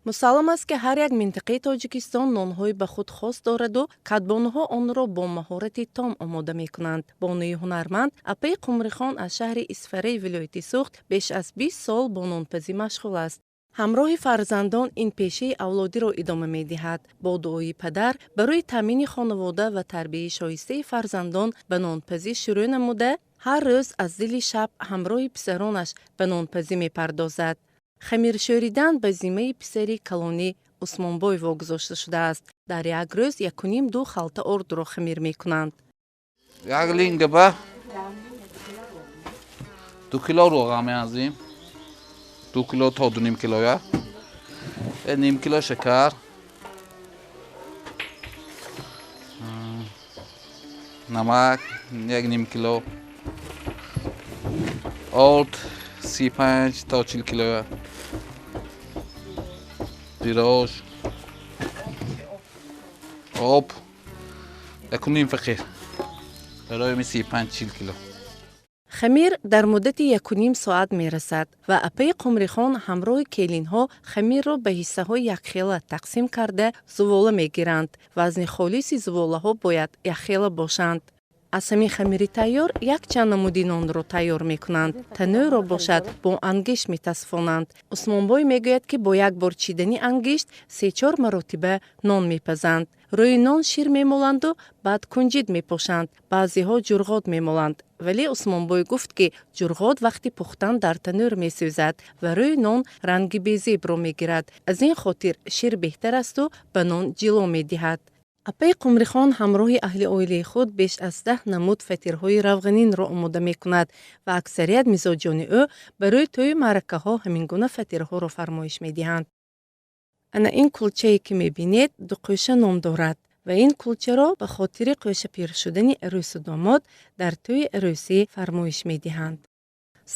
Мусаллам аст, ки ҳар як минтақаи Тоҷикистон нонҳои ба худ хос дораду кадбонуҳо онро бо маҳорати том омода мекунанд. Бонуи ҳунарманд апаи Қумрихон аз шаҳри Исфараи вилояти Суғд беш аз 20 сол бо нонпазӣ машғул аст. Ҳамроҳи фарзандон ин пешаи авлодиро идома медиҳад. Бо дуои падар барои таъмини хонавода ва тарбияи шоистаи фарзандон ба нонпазӣ шурӯъ намуда, ҳар рӯз аз дили шаб ҳамроҳи писаронаш ба нонпазӣ мепардозад. Хамиршӯридан ба зиммаи писари калонӣ Усмонбой вогузошта шудааст. Дар як рӯз якуним ду халта ордро хамир мекунанд. Як линга ба 2 кило равған меандозем, 2 кило то 2.5 килоя, ним кило шакар, намак 1.5 кило, орд 35 то 40 килоя, зираош, об 1.5 фақир барои 35-40 кило. Хамир дар муддати 1.5 соат мерасад ва апаи Қумрихон ҳамроҳи келинҳо хамирро ба ҳиссаҳои якхела тақсим карда, зувола мегиранд. Вазни холиси зуволаҳо бояд якхела бошанд. Аз ҳамин хамири тайёр якчанд намуди нонро тайёр мекунанд. Танӯрро бошад, бо ангишт метасфонанд. Усмонбой мегӯяд, ки бо як бор чидани ангишт се-чор маротиба нон мепазанд. Рӯи нон шир мемоланду баъд кунҷид мепошанд. Баъзеҳо ҷурғот мемоланд, вале Усмонбой гуфт, ки ҷурғот вақти пухтан дар танӯр месӯзад ва рӯи нон ранги безебро мегирад. Аз ин хотир шир беҳтар асту ба нон ҷило медиҳад. Апаи Қумрихон ҳамроҳи аҳли оилаи худ беш аз 10 намуд фатирҳои равғанинро омода мекунад ва аксарият мизоҷони ӯ барои тӯю маъракаҳо ҳамин гуна фатирҳоро фармоиш медиҳанд. Ана ин кулчае, ки мебинед, дуқӯша ном дорад ва ин кулчаро ба хотири қӯшапир шудани арӯсу домод дар тӯи арӯсӣ фармоиш медиҳанд.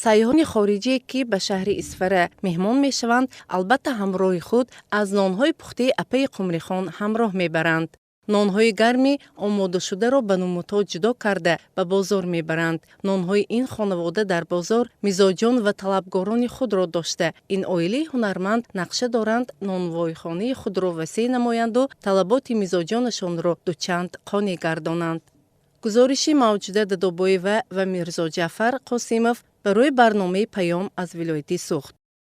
Сайёҳони хориҷие, ки ба шаҳри Исфара меҳмон мешаванд, албатта ҳамроҳи худ аз нонҳои пухтаи апаи Қумрихон ҳамроҳ мебаранд. Нонҳои гарми омодашударо ба намудҳо ҷудо карда, ба бозор мебаранд. Нонҳои ин хонавода дар бозор мизоҷон ва талабгорони худро дошта, ин оилаи ҳунарманд нақша доранд нонвойхонаи худро васеъ намоянду талаботи мизоҷонашонро дучанд қонеъ гардонанд. Гузориши Мавҷуда Дадобоева ва Мирзоҷафар Қосимов барои барномаи «Паём» аз вилояти Суғд.